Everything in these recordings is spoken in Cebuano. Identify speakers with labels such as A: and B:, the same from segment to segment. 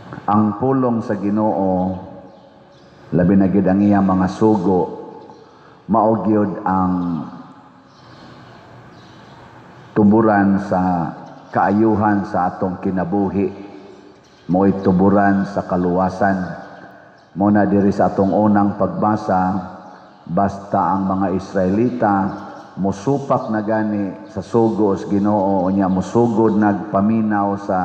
A: Ang pulong sa Ginoo, labi na gid ang iyang mga sugo, mao gyud ang tuburan sa kaayuhan sa atong kinabuhi, mo'y tuburan sa kaluwasan. Mo na diri sa atong unang pagbasa, basta ang mga Israelita musupak na gani sa sugo sa Ginoo, unya musugod nagpaminaw sa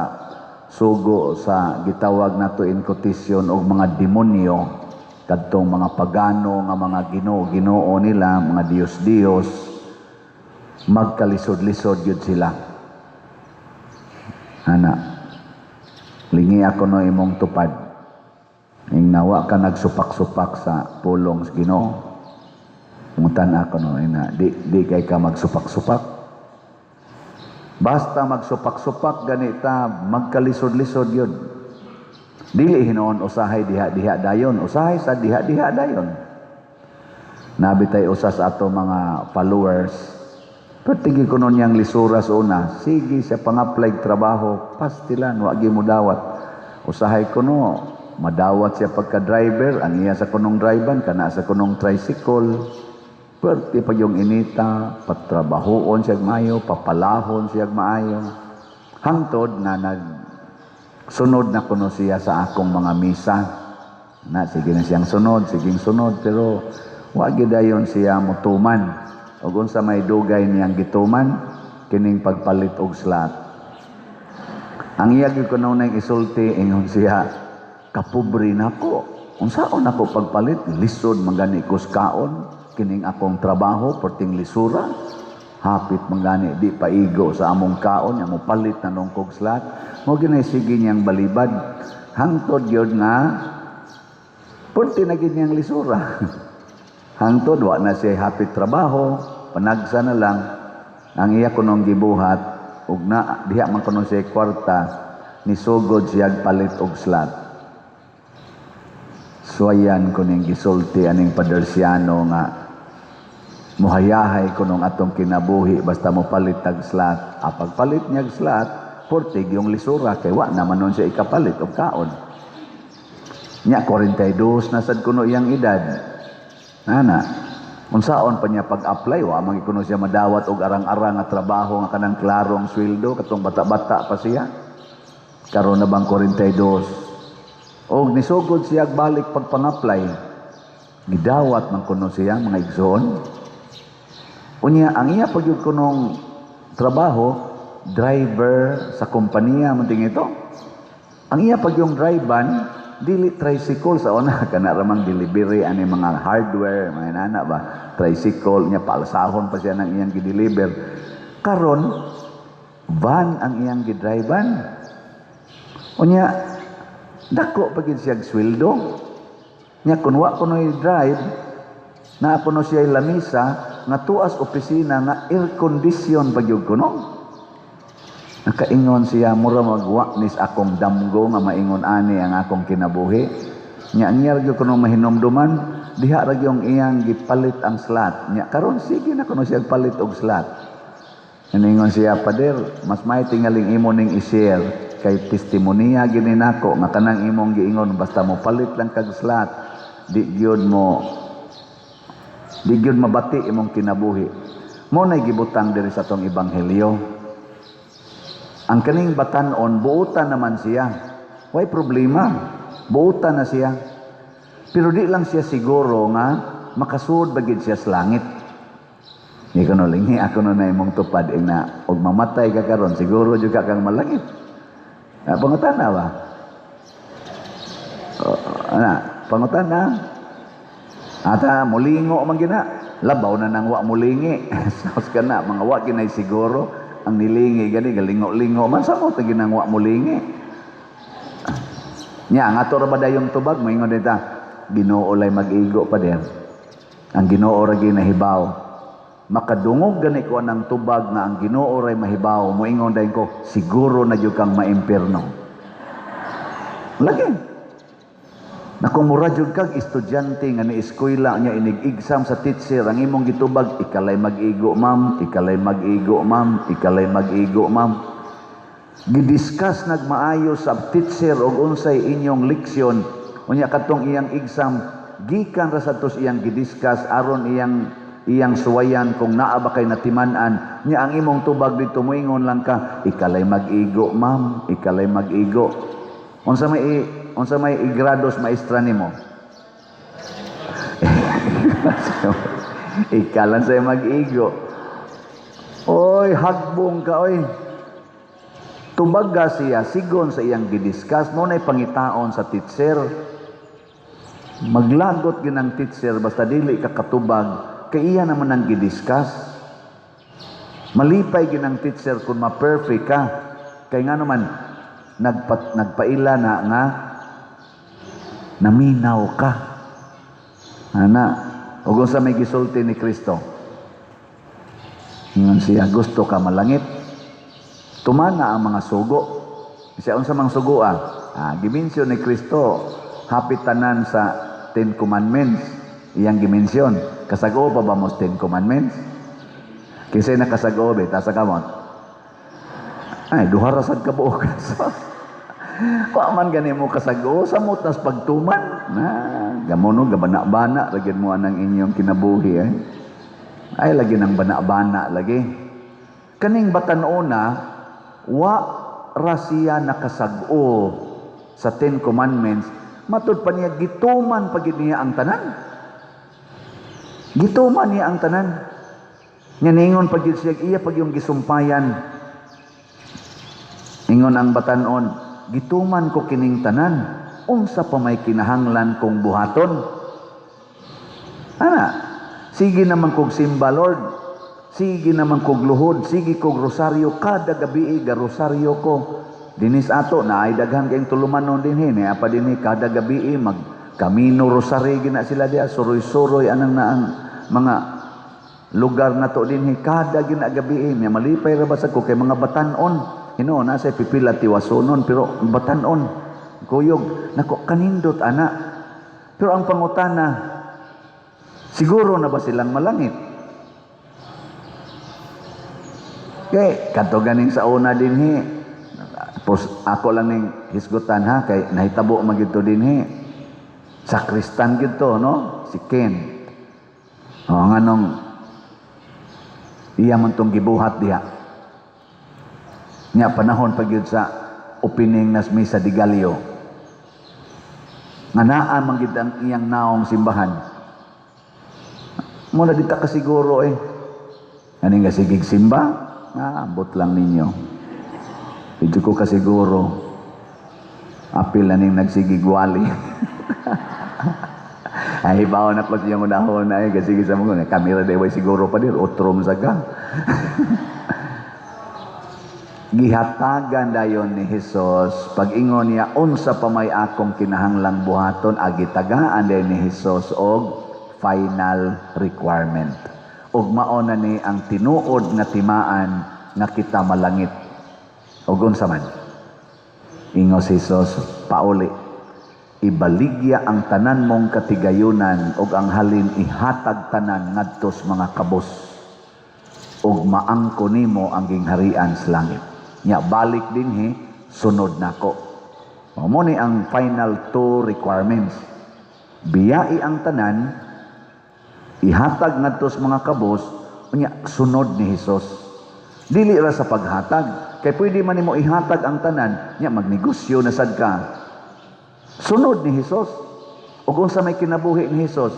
A: sugo sa gitawag nato in quotation og mga demonyo, kadtong mga pagano nga mga Ginoo Ginoo nila, mga Diyos-Diyos, magkalisod-lisod gyud sila. Ana, lingi ako no imong tupad ing nawa ka nagsupak-supak sa pulong sa Ginoo. Pangutan ako no ina, di kay ka magsupak-supak. Basta magsupak-supak ganita, magkalisod-lisod yun. Dili hinuon usahay diha-diha dayon, usahay sa diha-diha dayon. Nabitay usa sa ato mga followers. Pero tingin ko nun niyang lisura sa una, sige siya pang-apply trabaho, pastilan, wa gyud mo dawat. Usahay ko no, madawat siya pagka-driver, ang iya sa kunong driver, kana sa kunong tricycle. Perti pa yung inita, patrabahoon siya maayo, papalahon siya maayo. Hangtod na nagsunod na kuno siya sa akong mga misa. Na, sige na siyang sunod, siging sunod, pero wa gyud dayon siya mutuman. Ug unsa may dugay niyang gituman, kining pagpalit og slot. Ang iya gyud kuno nang isulti, ingon siya, "Kapobre nako. Unsaon ako pagpalit? Lisod man gani ko kaon, kining akong trabaho perting lisura. Hapit man gani di paigo sa among kaon, nya mo palit na nung kog slot." Mo ginay sige niyang balibad. Hangtod gyud nga perti na gyud niyang lisura. Hangtod wa na siya hapit trabaho, panagsa na lang. Ang iya kunong gibuhat ug na diha man kuno siya kwarta, nisugod siya palit og slot. Suwayan ko ning gisulti aning Padersiano nga muhayahay kunong atong kinabuhi basta mo palit tag slot. Ah, pagpalit niya og slot, portig yung lisura kay wa naman nun siya ikapalit og kaon. Nya 42 na sad kuno iyang edad. Ana, unsaon pa niya pag-apply, wa man kuno siya madawat og arang-arang nga trabaho nga kanang klarong sweldo katong bata-bata pa siya. Karon na bang 42? Og nisugod siya balik pagpang-apply. Gidawat man kuno siya, mga igsoon. Unya ang iya pag kunong trabaho, driver sa kompanya man ting ito. Ang iya pag yung drive-an, dili tricycle sa una, kana ramang delivery ani mga hardware, mga nana ba, tricycle niya, paalsahon pa siya ng iyang gideliver. Karon van ang iyang gidrive-an. Unya dako pa gid siya sweldo. Nya kun wa kuno drive, naa kuno siya lamisa nga tuas opisina nga air condition pa gyud kuno. Nakaingon siya, "Mura magwa nis akong damgo nga maingon ani ang akong kinabuhi." Nya ang iya gyud kuno mahinumduman, diha ra gyud iyang gipalit ang slot. Nya karon sige na kuno siya palit og slot. Ningon siya, "Pader, mas may tingaling imo ning i-share kay testimonya gini nako nga kanang imong giingon basta mo palit lang kag slot, di gyud mabati imong kinabuhi." Mo nay gibutang diri sa atong ebanghelyo. Ang kaning batanon, buutan naman siya. Way problema. Buutan na siya. Pero di lang siya siguro nga makasuod ba gid siya sa langit. Hindi ko no, lingi ako no na imong tupad ing na og mamatay ka karon, siguro jud ka kang malangit. Ah, pangutana ba? Oh, ana, pangutana. Ata mulingo man gina. Labaw na nang wa mulingi. Sos ka na, mga wa ginay siguro ang nilingi gani galingo-lingo man sa mo ginang wa mulingi. Nya ang ato ra ba dayong tubag, moingon dita, Ginoo lay mag-igo pa din. Ang Ginoo ra ginahibaw. Makadungog gani ko anang tubag nga ang Ginoo ray mahibaw, moingon dayon ko, siguro na jud kang maimpierno. Lagi. Na kung mura jud kag estudyante nga ni eskwela niya inig-exam sa teacher, ang imong gitubag, "Ikalay mag-igo, ma'am, ikalay mag-igo, ma'am, ikalay mag-igo, ma'am." Gidiscuss nagmaayo sa teacher og unsay inyong leksyon. Unya katong iyang exam, gikan ra sad to sa iyang gidiscuss aron iyang iyang suwayan kung naa ba kay natiman-an niya. Ang imong tubag dito, moingon lang ka, "Ikalay mag-igo, ma'am, ikalay mag-igo." Unsa may igrados maestra nimo? Ikalan say mag-igo. Oy, hagbong ka, oy. Tubaga siya sigon sa iyang gidiscuss. Mo nay pangitaon sa teacher. Maglagot ginang teacher basta dili ka katubag kay iya naman ang gidiscuss. Malipay ginang teacher kung ma-perfect ka. Kay nga naman nagpaila na nga naminaw ka. Ana, ug unsa may gisulti ni Kristo? Ingon siya, "Gusto ka malangit? Tumana ang mga sugo." Siya, unsa mang sugo ah? Ah, gimensyon ni Kristo hapit tanan sa Ten Commandments. Iyang gimensyon. Kasago pa ba mo sa Ten Commandments? Kinsay nakasag-o be, taas kamot. Ay, duha ra sad ka buok. Wa man gani mo kasago sa mutas pagtuman. Na, gamo no, gabana-bana ra gyud mo anang inyong kinabuhi eh. Ay lagi nang bana-bana lagi. Kaning batan-ona, wa ra siya nakasag-o sa Ten Commandments, matud pa niya gituman pa gyud niya ang tanan. Gituman niya ang tanan. Nga ningon pa gyud siya, iya pa yung gisumpayan. Ingon ang batanon, "Gituman ko kining tanan, unsa pa may kinahanglan kong buhaton? Ana, sige naman kog simba, Lord. Sige naman kog luhod, sige kog rosaryo, kada gabi ga rosaryo ko." Dinis ato na ay daghan kayong tulumanon dinhi, niya pa dinhi kada gabi mag kamino rosary gina sila diya, suroy-suroy anang naang mga lugar na to dinhi kada gina gabi. May malipay ra ba sa ko kay mga batan-on. Hinuon na sa pipila tiwasonon, pero batan-on kuyog nako, kanindot ana. Pero ang pangutana, siguro na ba silang malangit? Kay kadto ganing sa una dinhi, pos ako lang ning hisgutan ha, kay nahitabo man gyud to dinhi. Sakristan gyud to, no? Si Ken. O nganong iya man tong gibuhat diha. Nya panahon pa gyud sa opening nas Misa de Gallo. Nga naa man gyud ang iyang naong simbahan. Mo na dita ka siguro eh. Ani nga sigig simba? Ah, ambot lang ninyo. Medyo ko kasiguro. Apil na ning nagsigig wali. Ay, hibaw na ko siyang unahon ay kasi sa mga kamera day way siguro pa dir otro sa ka. Gihatagan dayon ni Hesus pag-ingon niya, "Unsa pa may akong kinahanglang buhaton?" Agitagaan dayon ni Hesus og final requirement. Ug mao na ni ang tinuod nga timaan nga kita malangit. Ug unsa man? Ingon si Hesus, "Pauli, ibaligya ang tanan mong katigayunan ug ang halin ihatag tanan ngadto sa mga kabos ug maangko nimo ang gingharian sa langit. Nya balik dinhi, sunod nako." Mao ni ang final two requirements. Biyai ang tanan, ihatag ngadto sa mga kabos, unya sunod ni Hesus. Dili ra sa paghatag, kay pwede man nimo ihatag ang tanan, nya magnegosyo na sad ka. Sunod ni Hesus. Ug unsa may kinabuhi ni Hesus?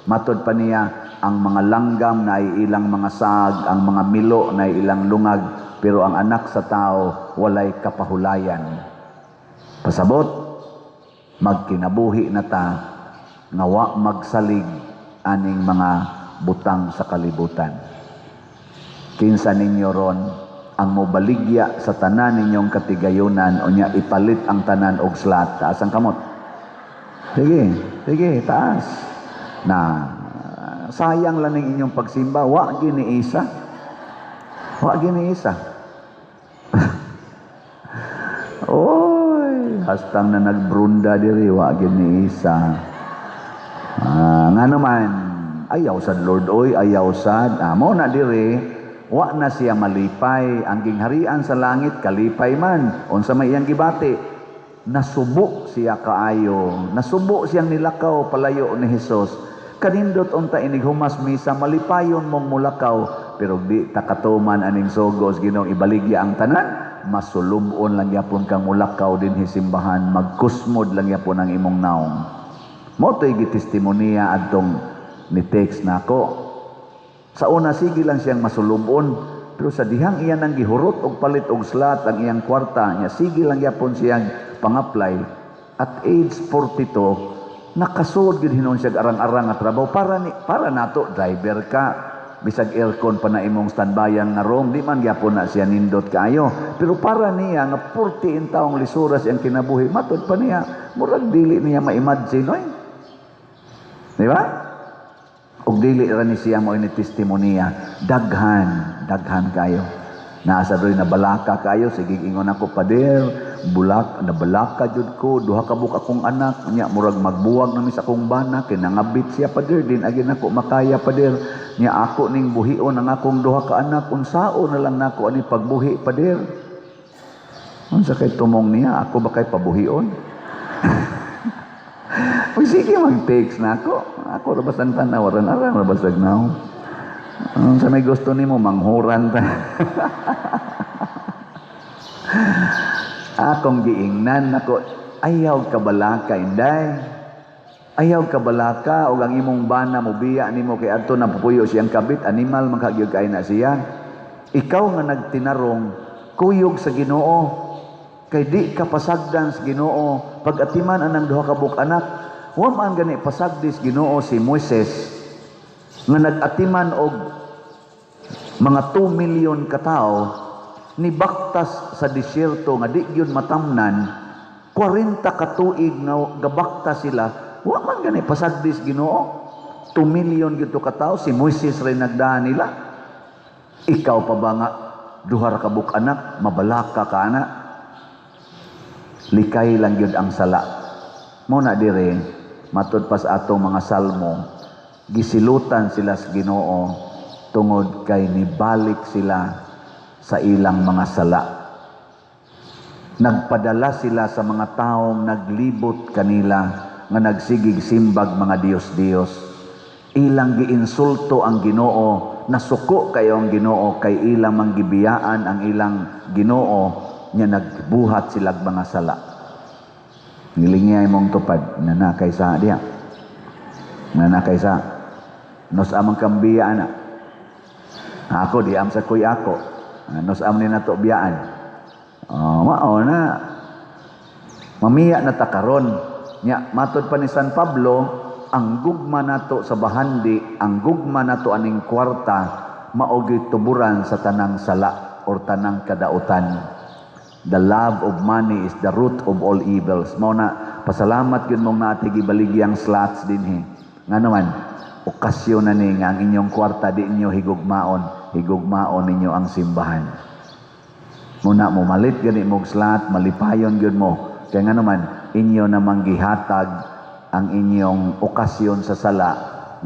A: Matod pa niya, ang mga langgam na ilang mga sag, ang mga milo na ilang lungag, pero ang Anak sa Tao walay kapahulayan. Pasabot, magkinabuhi na ta nga wa magsalig aning mga butang sa kalibutan. Kinsa ninyo ron ang mobaligya sa tanan ninyong katigayunan, unya ipalit ang tanan og slot? Taas ang kamot. Sige, sige, taas. Na sayang lang ning inyong pagsimba, wa gini isa. Wa gini isa. Oy, hastang na nagbrunda diri, wa gini isa. Ah, nga naman, ayaw sad, Lord, oy, ayaw sad. Ah, mo na diri Wa na siya malipay. Ang gingharian sa langit, kalipay man. Unsa may iyang gibati? Nasubo siya kaayo. Nasubo siyang nilakaw palayo ni Hesus. Kanindot unta inig humas misa, malipayon mong mulakaw, pero di ta katuman aning sugo sa Ginoo, ibaligya ang tanan, masulubon lang yapon kang mulakaw dinhi simbahan, magkusmod lang yapon ang imong naong. Mao to'y gitestimonya adtong ni text nako. Sa una, sige lang siyang masulubon, pero sa dihang iyan ang gihurot og palit og slot ang iyang kwarta niya, sige lang yapon siyang pang-apply. At age 42, nakasuod gyud hinuon siya arang-arang nga trabaho. Para nato, driver ka, bisag aircon pa na imong standbyan nga room, di man gyapon na siya nindot kaayo, pero para niya nga 40 intawong lisura siyang kinabuhi, matud pa niya, murag dili niya ma-imagine, oy, di ba? Ug dili ra ni siya mo ini testimonya, daghan daghan kayo. Naa sa doy nabalaka kayo, sige ingon ako, "Pader, bulak nabalaka jud ko, duha ka buok akong anak nya, murag magbuwag na mi sa akong bana, kinangabit siya, pader, din agin ako makaya, pader. Nya ako ning buhion ang akong duha ka anak, unsao na lang nako ani pagbuhi, pader?" Unsa kay tumong niya? Ako ba kay pabuhion? Uy, sige, mag-text na ako. Ako ra basang tanaw, arang ra basag naw. Sa may gusto nimo manghuran ta. Akong giingnan nako, ayaw kabalaka, inday. Ayaw kabalaka og ang imong bana mobiya nimo kay adto na pupuyo siyang kabit, animal man kagyud kay na siya. Ikaw nga nagtinarong, kuyog sa Ginoo kay di ka pasagdan sa Ginoo pag atiman anang duha ka buok anak. Wa man gani pasagdi sa Ginoo si Moises nga nag-atiman og mga 2 million katao, nibaktas sa disyerto nga di gyud matamnan, 40 ka tuig nga gabaktas sila. Wa man gani pasagdi sa Ginoo. 2 million gyud to katao, si Moises ray nagdaan nila. Ikaw pa ba nga duha ra ka buok anak, mabalaka ka ana? Likay lang gyud ang sala mo na dire. Matud pa sa atong mga salmo, gisilutan sila sa Ginoo tungod kay nibalik sila sa ilang mga sala. Nagpadala sila sa mga taong naglibot kanila nga nagsigig simbag mga Diyos-Diyos. Ilang giinsulto ang Ginoo, nasuko kayo ang Ginoo kay ilang manggibiyaan ang ilang Ginoo nya nagbuhat silag mga sala. Ngilingi mong tupad, nana kay sa diya. Nana kay sa nos amang kambiya ana. Ako di am sa kuy ako. Nos am ni nato biyaan. Oh, mao na. Mamiya na ta karon. Nya matod pa ni San Pablo, ang gugma nato sa bahandi, ang gugma nato aning kwarta, mao gyud tuburan sa tanang sala or tanang kadautan. The love of money is the root of all evils. Mao na pasalamat gyud mong naati gibaligyang slots dinhi. Nga naman, okasyon na ni nga ang inyong kwarta di inyo higugmaon, higugmaon ninyo ang simbahan. Muna mo malit gani mong slot, malipayon gyud mo. Kaya nga naman, inyo namang gihatag ang inyong okasyon sa sala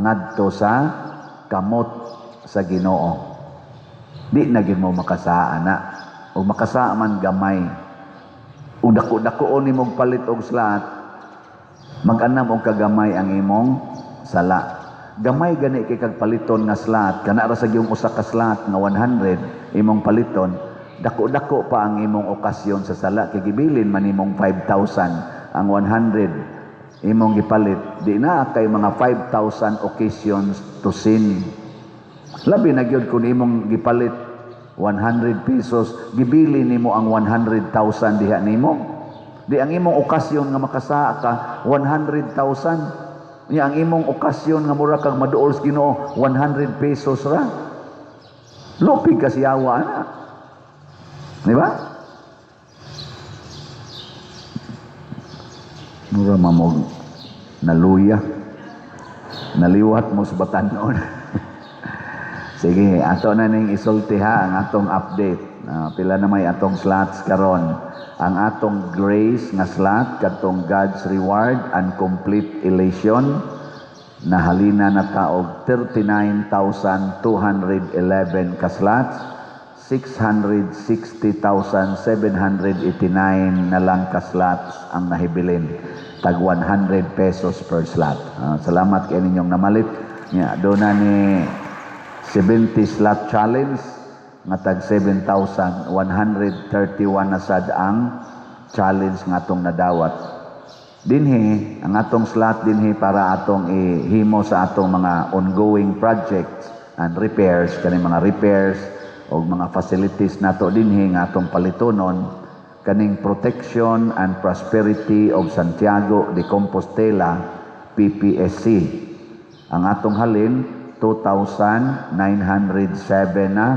A: ngadto sa kamot sa Ginoo. Di na gyud mo makasaa na. O makasaa man, gamay. Ug dako-dako ni mong palit og slot, mag-anam og kagamay ang imong sala. Gamay gani kay kag paliton nga slot, kana ra sa gyung usa ka slot nga 100 imong paliton, dako-dako pa ang imong okasyon sa sala kay gibilin man imong 5,000 ang 100 imong gipalit, di na kay mga 5,000 occasions to sin. Labi na gyud kung imong gipalit 100 pesos, gibili nimo ang 100,000 diha nimo. Di ang imong okasyon nga makasaa ka 100,000. Nya ang imong okasyon nga mura kang maduol sa Ginoo, 100 pesos ra. Lupig ka siyawa na. Di ba? Mura mamog naluya. Naliwat mo sa batanon. Sige, ato na ning isulti ha ang atong update. Pila na may atong slots karon. Ang atong grace nga slot kadtong God's reward and complete elation. Nahalina na ta og 39,211 ka slots, 660,789 na lang ka slots ang nahibilin. Tag 100 pesos per slot. Salamat kay ninyong namalit. Nya, duna ni 70 slot challenge nga tag 7,131 na sad ang challenge nga atong nadawat. Dinhi, ang atong slot dinhi para atong ihimo sa atong mga ongoing projects and repairs, kani mga repairs o mga facilities nato dinhi nga atong palitonon, kaning Protection and Prosperity of Santiago de Compostela, PPSC. Ang atong halin, 2,907 na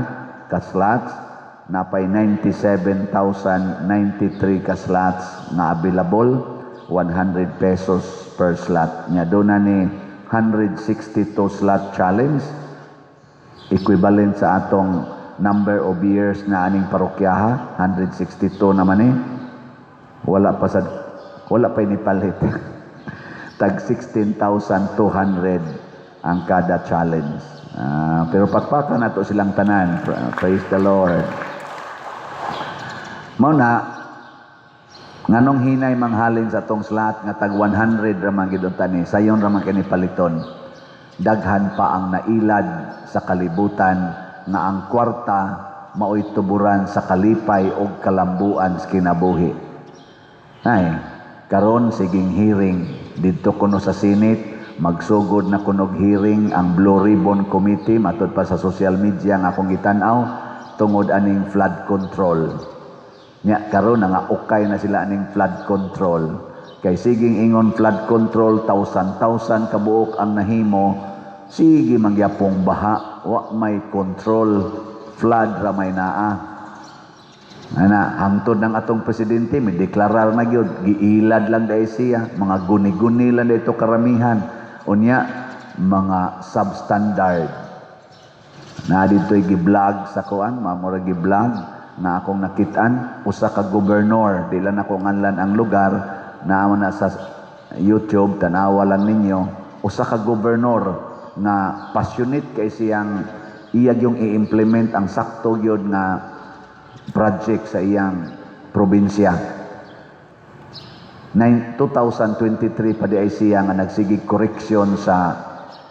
A: ka-slots, napay 97,093 ka-slots nga available, 100 pesos per slot. Nya duna ni 162 slot challenge, equivalent sa atong number of years na aning parokyaha, 162 naman eh. Wala pa inipalit. Tag 16,200 ang kada challenge. Pero pakpakan nato silang tanan. Praise the Lord. Mao na nganong hinay manghalin sa atong slot nga tag 100 ra man gid unta ni, sayon ra man kini paliton. Daghan pa ang nailad sa kalibutan nga ang kwarta maoy tuburan sa kalipay og kalambuan sa kinabuhi. Ay, karon siging hearing didto kuno sa Senate, magsugod na kunog hearing ang Blue Ribbon Committee, matud pa sa social media nga akong gitan-aw, tungod aning flood control. Nya karon na nga ukay na sila aning flood control. Kay siging ingon flood control, thousand thousand kabuok ang nahimo, sige mangyapong baha, wa may control, flood ra may naa. Ana, hangtod ng atong presidente, may deklarar na gyud, giilad lang dahil siya, mga guni-guni lang dito karamihan. Unya, mga substandard. Na dito'y gi-vlog sa kuan, mamura gi-vlog na akong nakitaan, usa ka gobernador, di lang ako nganlan ang lugar, naa man na sa YouTube, tanawa lang ninyo, usa ka gobernador nga passionate kay siyang iyag yung i-implement ang sakto gyud nga project sa iyang probinsya. 2023 pa di ay siya nga nagsigig correction sa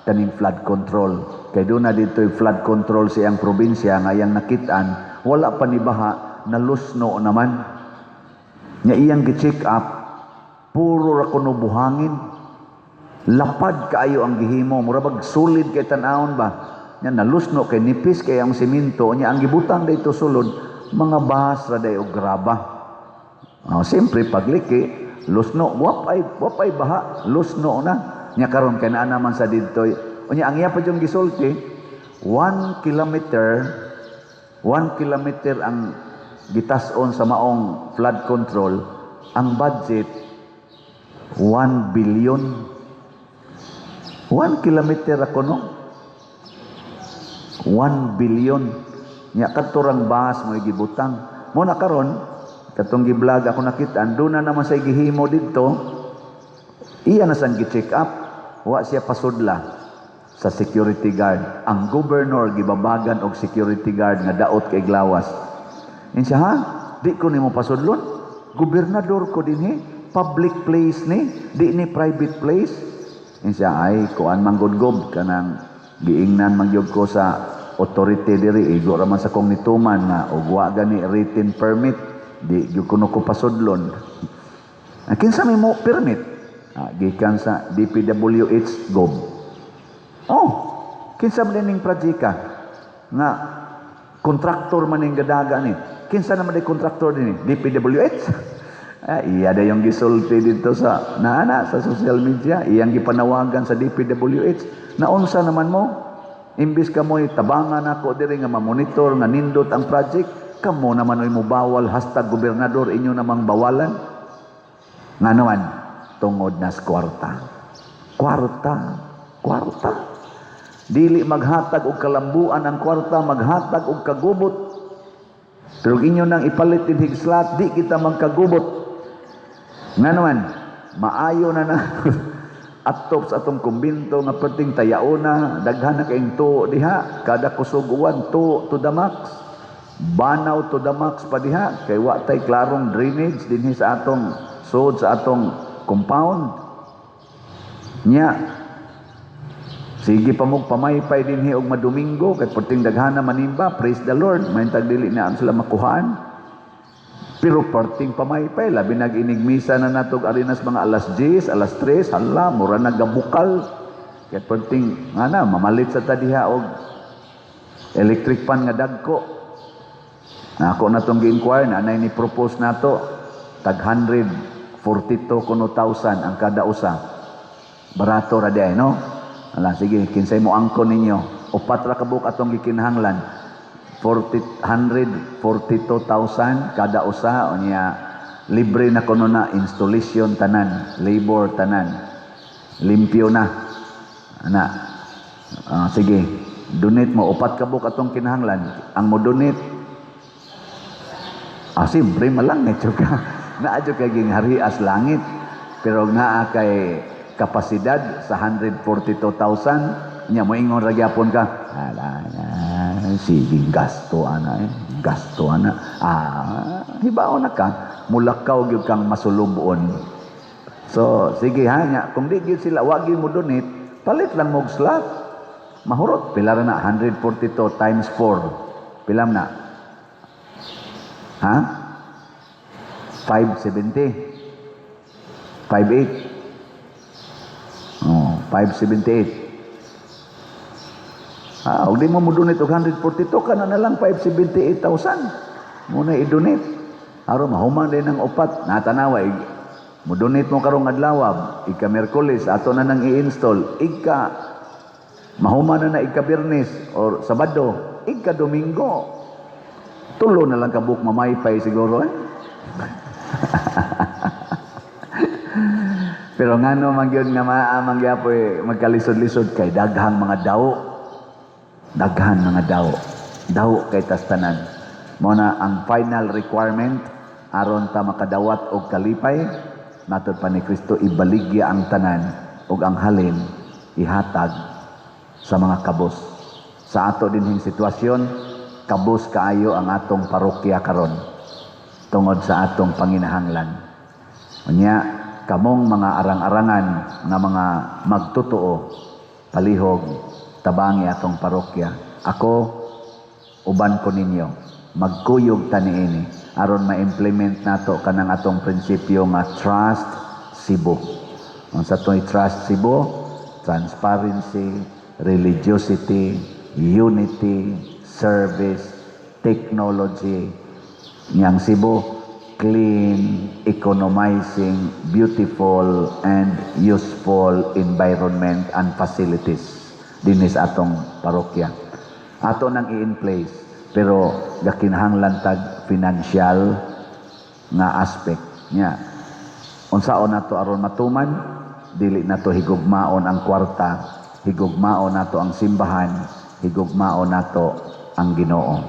A: kaning flood control. Kay duna dito'y flood control sa iyang probinsya nga iyang nakitaan, wala pa ni baha, nalusno naman. Nya iyang gi-check up, puro ra kuno buhangin. Lapad kaayo ang gihimo, mura bag solid kay tan-awon ba. Nya nalusno kay nipis kay ang simento, nya ang gibutang dito sulod, mga bahas ra day og graba. Oh, siyempre pagliki, lusno, wapay baha, lusno na. Nya karon kay naa naman sa didto. Unya ang iya pa yung gisulti, 1 kilometer, 1 kilometer ang gitas-on sa maong flood control, ang budget 1 billion. 1 kilometer ako no? 1 billion. Nya kadto rang bahas mo gibutang. Mo na karon katong gi-vlog ako nakitaan, duna naman sa gihimo didto, iya na sang gi-check up, wa siya pasudla sa security guard. Ang governor gibabagan og security guard nga daot kay glawas. Ingon siya, "Ha? Di ko nimo pasudlon. Gobernador ko dinhi, public place ni, di ni private place." Ingon siya, "Ay, kuan man gud gob, kanang giingnan man gyud ko sa authority diri, igo ra man sa kong nituman nga og wa gani written permit, di gyud kuno ko pasudlon." "Ah, kinsa may mo permit?" "Ah, gikan sa DPWH, gob." "Oh, kinsa man ning projecta nga kontraktor man ning gadaga ni? Kinsa naman di kontraktor dinhi? DPWH?" Ah, iya da yung gisulti dito sa naana sa social media, iyang gipanawagan sa DPWH na unsa naman mo, imbis ka mo'y tabangan ako diri nga mamonitor nga nindot ang project, kamo naman oy mobawal, #gobernador inyo namang bawalan. Nga naman tungod nas kwarta. Kwarta, kwarta. Dili maghatag og kalambuan ang kwarta, maghatag og kagubot. Pero inyo nang ipalit din slot, di kita magkagubot. Nga naman, maayo na na. Atop sa atong kumbinto nga perting tayaona, daghan na kaayong tuo diha, kada kusog uwan, tuo to the max. Banaw to the max pa diha kay wa tay klarong drainage dinhi sa atong sud sa atong compound. Nya sige pa mo pamaypay dinhi og madomingo kay perting daghana manimba, praise the Lord, mahintag dili na sila makuhaan. Pero perting pamaypay, labi nag inigmisa na natog arinas mga alas 10, alas 3, hala, mura nagabukal. Kaya perting, nga na, mamalit sa ta diha og electric fan nga dagko. Na ako na tong gi-inquire, na anay ni propose nato, tag 142 kuno thousand ang kada usa. Barato ra di ay, no? Ala, sige, kinsay mo angkon ninyo. Upat ra kabuk atong gikinahanglan. 40, 142,000 kada usa, unya libre na kuno na installation tanan, labor tanan. Limpyo na. Ana. Ah, sige, donate mo, upat ka buok atong kinahanglan. Ang mo donate. Ah, siyempre malangit jud ka. Naa jud kay gingharias langit. Pero naa kay kapasidad sa 142,000, nya moingon ra gyapon ka. Ala, sige gasto ana eh. Gasto ana. Ah, hibaon na ka, mulakaw gyud kang masulubon. So, sige ha, nya, kung di gyud sila, wa gyud mo donate, palit lang mo og slot. Mahurot, pila ra na 142 times 4. Pila na? Ha? 570. 58. Oh, 578. Ah, og di mo mo donate og 142 kana na lang 578,000. Muna i-donate. Aron mahuman din ang upat. Natanawa, mo donate mo karong adlaw, ika Miyerkules ato na nang i-install, ika mahuman na na ika Biyernes or Sabado, ika Domingo. Tulo na lang kabuk mamaypay siguro eh. Pero ngano man gyud nga maa man gyapoy magkalisod-lisod kay daghang mga daw. Daghan mga daw. Daw kay tas tanan. Mo na ang final requirement aron ta makadawat og kalipay matud pa ni Kristo, ibaligya ang tanan ug ang halin ihatag sa mga kabos. Sa ato dinhing sitwasyon, kabos kaayo ang atong parokya karon tungod sa atong panginahanglan. Unya, kamong mga arang-arangan nga mga magtotoo, palihog tabangi atong parokya. Ako, uban ko ninyo, magkuyog ta niini aron ma-implement nato kanang atong prinsipyo nga Trust Cebu. Unsa to'y Trust Cebu? Transparency, religiosity, unity, service, technology. Niyang Cebu, clean, economizing, beautiful, and useful environment and facilities dinhi sa atong parokya. Ato nang i-in place, pero gakinahanglan tag financial nga aspect niya. Unsaon nato aron matuman, dili nato higugmaon ang kwarta, higugmaon nato ang simbahan, higugmaon nato ang Ginoo.